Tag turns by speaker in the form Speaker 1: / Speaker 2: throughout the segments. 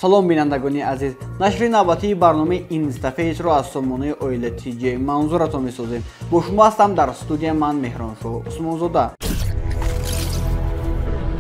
Speaker 1: Салом, бинандагони азиз. Нашри навбатии барномаи Инстафейсро аз сомонаи Оила ТЖ манзуратон месозем. Бо шумо ҳастам дар студия ман, Меҳроншоҳ Усмонзода.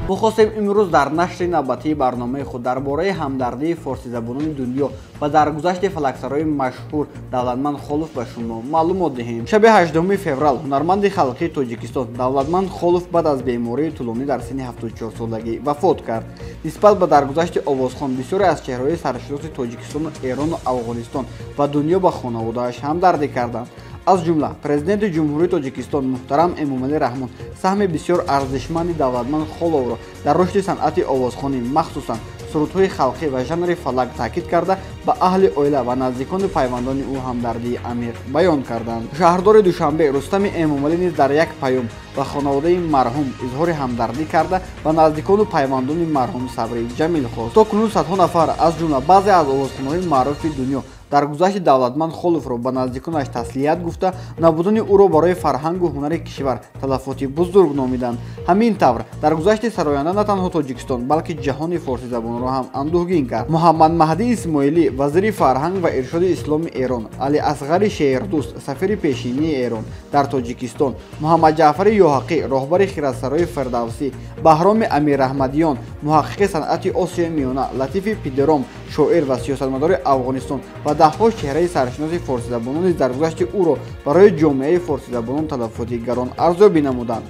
Speaker 1: Мо хостем имрӯз дар нашри навбатии барномаи худ дар бораи ҳамдардии форсизабонони дунё ва даргузашти фалаксарои машҳур Давлатманд Холов ба шумо маълумот диҳем. Шаби 8 феврал ҳунарманди халқии Тоҷикистон Давлатманд Холов баъд аз бемории тӯлонӣ дар синни 74 солагӣ вафот кард. Нисбат ба даргузашти овозхон бисёре аз чеҳраҳои саршиноси Тоҷикистону Эрону Афғонистон ва дунё ба хонаводааш ҳамдардӣ карданд. Аз ҷумла Президенти Ҷумҳурии Тоҷикистон муҳтарам Эмомалӣ Раҳмон саҳми бисёр арзишманди Давлатманд Холовро дар рушди санъати овозхонӣ, махсусан сурудҳои халқӣ ва жанри фалак таъкид карда, ба аҳли оила ва наздикону пайвандони ӯ ҳамдардии амиқ баён карданд. Шаҳрдори Душанбе Рустами Эмомалӣ низ дар як паём ба хонаводаи марҳум изҳори ҳамдардӣ карда, ба наздикону пайвандони марҳум сабри ҷамил хост. То кунун садҳо нафар, аз ҷумла баъзе аз овозхонҳои маъруфи дунё, даргузашти Давлатманд Холовро ба наздиконаш таслият гуфта, набудани ӯро барои фарҳангу ҳунари кишвар талафоти бузург номиданд. Ҳамин тавр, даргузашти сароянда на танҳо Тоҷикистон, балки ҷаҳони форсизабонро ҳам андӯҳгин кард. Муҳаммадмаҳдӣ Исмоилӣ, вазири фарҳанг ва иршоди исломи Эрон, Али Асғари Шеърдӯст, сафири пешинии Эрон дар Тоҷикистон, Муҳаммадҷаъфари Ёҳақӣ, роҳбари хиратсарои Фирдавсӣ, Баҳроми Амираҳмадиён, муҳаққиқи санъати Осиёи Миёна, Латифи Пидером, шоир ва сиёсатмадори Афғонистон ва даҳҳо чеҳраи саршиноси форсизабонон низ даргузашти ӯро барои ҷомеаи форсизабонон талафоти гарон арзёбӣ намуданд.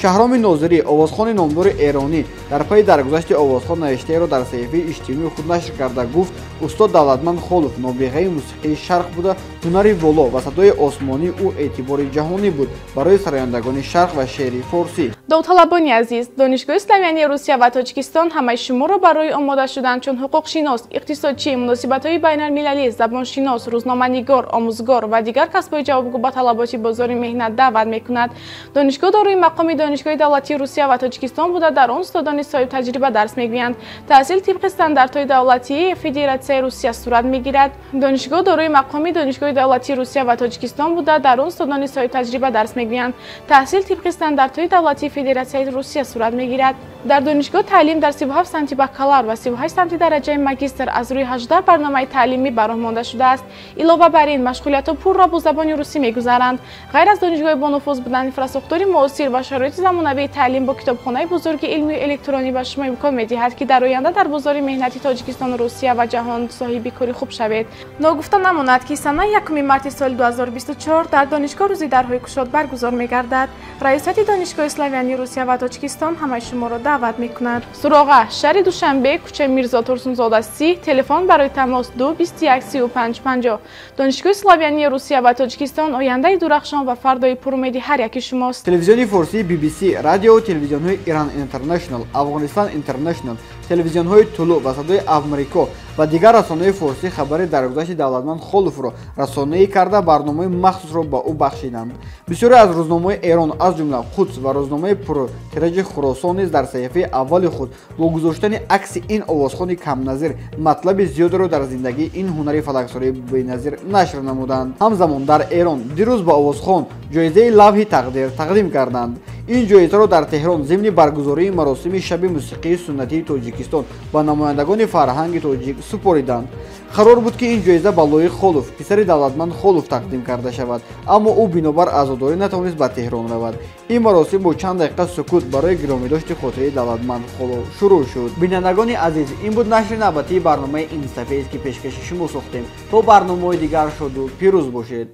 Speaker 1: Шаҳроми Нозирӣ, овозхони номдори эронӣ, дар пайи даргузашти овозхон навиштаеро дар саҳифаи иҷтимоии худ нашр карда гуфт: «Устод Давлатманд Холов нобиғаи мусиқии шарқ буда, ҳунари воло ва садои осмонии ӯ эътибори ҷаҳонӣ буд барои сарояндагони шарқ ва шеъри форсӣ».
Speaker 2: Довталабони азиз, Донишгоҳи славянии Русия ва Тоҷикистон ҳамаи шуморо барои омода шудан чун ҳуқуқшинос, иқтисодчӣ, муносибатҳои байналмилалӣ, забоншинос, рӯзноманигор, омӯзгор ва дигар касбҳои ҷавобгӯ ба талаботи бозори меҳнат даъват мекунад. Донишгоҳ дорои мақоми Донишгоҳи давлатии Русия ва Тоҷикистон буда, дар он устодони соҳибтаҷриба дарс мегӯянд. Таҳсил тибқи стандартҳои давлатии Федератсияи Русия сурат мегирад. Донишгоҳ дорои мақоми Донишгоҳи давлатии Русия ва Тоҷикистон буда, дар он устодони соҳибтаҷриба дарс мегӯянд. Таҳсил тибқи стандартҳои давлатии Федератсияи Русия сурат мегирад. Дар донишгоҳ таълим дар 37 самти бакалавр ва 38 самти дараҷаи магистр аз рӯи 18 барномаи таълимӣ ба роҳ монда шудааст. Илова бар ин, машғулиятҳо пурра бо забони русӣ мегузаранд. Ғайр аз донишгоҳи бонуфуз будан, инфрасохтори муосир ва шароити замонавии таълим бо китобхонаи бузурги илмию электронӣ ба шумо имкон медиҳад, ки дар оянда дар бозори меҳнати Тоҷикистону Русия ва ҷаҳон соҳиби кори хуб шавед. Ногуфта намонад, ки санаи 1 марти соли 2024 дар донишгоҳ рӯзи дарҳои кушод баргузор мегардад. Раёсати Донишгоҳи славянии Русия ва Тоҷикистон ҳамаи шуморо даъват мекунад. Суроға: шаҳри Душанбе, кӯчаи Мирзо Турсунзода, 30, телефон барои тамос 2 21 35 50. Донишгоҳи славянии Русия ва Тоҷикистон ояндаи дурахшон ва фардои пурумеди ҳар яки шумост.
Speaker 1: Телевизиони форсии BBC, радиову телевизионҳои Иран Интернешнл, Афғонистон Интернешнл, телевизионҳои Тулӯъ ва Садои Амрико ва дигар расонаҳои форсӣ хабари даргузашти Давлатманд Холовро расонаӣ карда, барномаи махсусро ба ӯ бахшиданд. Бисёре аз рӯзномаҳои Эрон, аз ҷумла Қудс ва рӯзномаи пуртиражи Хуросон низ дар саҳифаи аввали худ бо гузоштани акси ин овозхони камназир матлаби зиёдеро дар зиндагии ин ҳунари фалаксории беназир нашр намуданд. Ҳамзамон, дар Эрон дирӯз ба овозхон ҷоизаи Лавҳи тақдир тақдим карданд. Ин ҷоизаро дар Теҳрон зимни баргузории маросими шаби мусиқии суннатии Тоҷикистон ба намояндагони фарҳанги тоҷик супориданд. Қарор буд, ки ин ҷоиза ба Лоиқ Холов, писари Давлатманд Холов, тақдим карда шавад, аммо ӯ бинобар азодорӣ натавонист ба Теҳрон равад. Ин маросим бо чанд дақиқа сукут барои гиромидошти хотираи Давлатманд Холов шурӯъ шуд. Бинандагони азиз, ин буд нашри навбатии барномаи Инстафейс, ки пешкаши шумо сохтем. То барномаҳои дигар шоду пирӯз бошед.